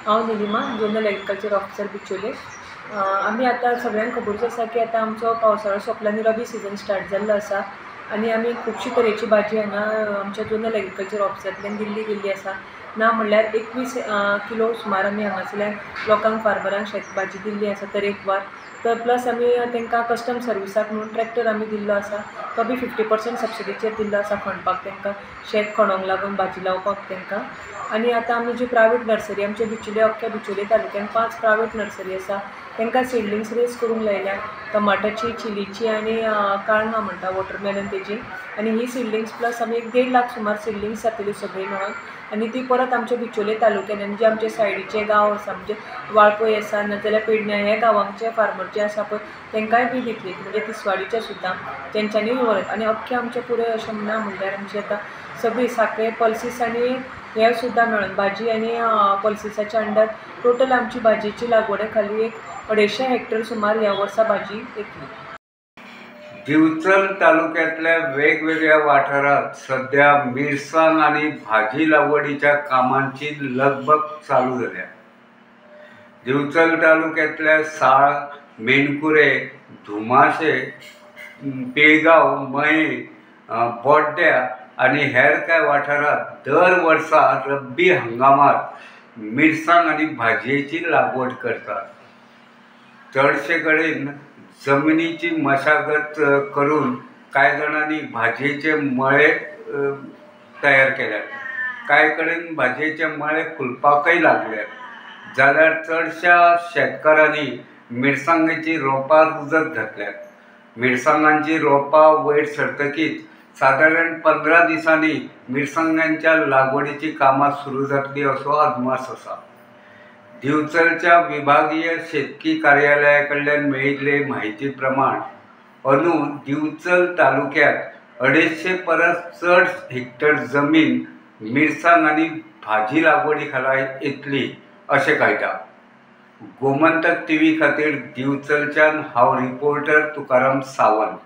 हांव Nilima, zonal agriculture officer, Bicholim. आमी आतां सगळ्यांक खबरूच आसा की आतां आमचो पावसाळो सोंपला आनी रबी सिजन स्टार्ट जाल्लो आसा आनी आमी खुबशी तरेची भाजी हांगा आमच्या झोनल एग्रीकल्चर ऑफिसांतल्यान दिल्ली गेल्ली आसा. ना म्हणल्यार 21 किलो सुमार आमी हांगासरल्यान लोकांक, फार्मरांक शेत भाजी दिल्ली आसा तरेकवार. तर प्लस आमी तांकां कस्टम सर्विसाक म्हणून ट्रॅक्टर आमी दिल्लो आसा, तो बी 50% सबसिडीचेर दिल्लो आसा खणपाक तांकां, शेत खणोंक लागून, भाजी लावपाक तांकां. आनी आतां आमी जी प्रायवेट नर्सरी आमच्या बिचोले, अख्ख्या बिचोले तालुक्यान 5 प्रायवेट नर्सरी आसा, तांकां सिडलिंग्स रेज करूंक लायल्या, टमाटाची, चिलीची आनी काळंगां म्हणटा वॉटरमेलन तेजी. आनी ही सिडलिंग्स प्लस आमी 1.5 लाख सुमार सिडलिंग्स जातली सगळीं मेळोन आनी ती परत आमच्या बिचोले तालुक्यान आनी जे आमचे सायडीचे गांव आसा, म्हणजे वाळपय आसा नाजाल्यार पेडण्या, ह्या गांवांचे फार्मर जे आसा पळय तांकांय बी दितली, म्हणजे तिसवाडीचे सुद्दां तेंच्यांनी व्हरत. आनी अख्खे आमचे पुराय अशें ना म्हणल्यार आमची आतां सगळी साखळे पल्सीस आनी हे सुद्दां मेळून भाजी आनी पल्सीसाच्या अंडर टोटल आमची भाजयेची लागवडे खाली 250 हेक्टर सुमार ह्या वर्सा भाजी येतली. दिवचल तालुक्यातल्या वेगवेगळ्या वाठारात सध्या मिरसांग आनी भाजी लागवडीच्या कामांची लगबग चालू जाल्या. दिवचल तालुक्यातल्या साळ, मेणकुरे, धुमाशे, पिळगांव, मये, बोड्ड्या आनी हेर कांय वाठारात दर वर्सा रब्बी हंगामात मिरसांग आनी भाजयेची लागवड करतात. चडशे कडेन जमिनीची मशागत करून कांय जाणांनी भाजयेचे मळे तयार केल्यात, कांय कडेन भाजयेचे मळे फुलपाकय लागल्यात. जाल्यार चडश्या शेतकारांनी मिरसांगेची रोपां रुजत घातल्यात. मिरसांगांची रोपां वयर सरतकीच सादारण 15 दिसांनी मिरसांगांच्या लागवडीची कामां सुरू जातली असो अदमास आसा. दिवचलच्या विभागीय शेतकी कार्यालया कडल्यान मेळिल्ले म्हायती प्रमाण अंदू दिवचल तालुक्यात 250 परस चड हेक्टर जमीन मिरसांग आनी भाजी लागवडी खाला येतली अशें कळटा. गोमंतक टीव्ही खातीर दिवचलच्यान हांव रिपोर्टर तुकाराम सावंत.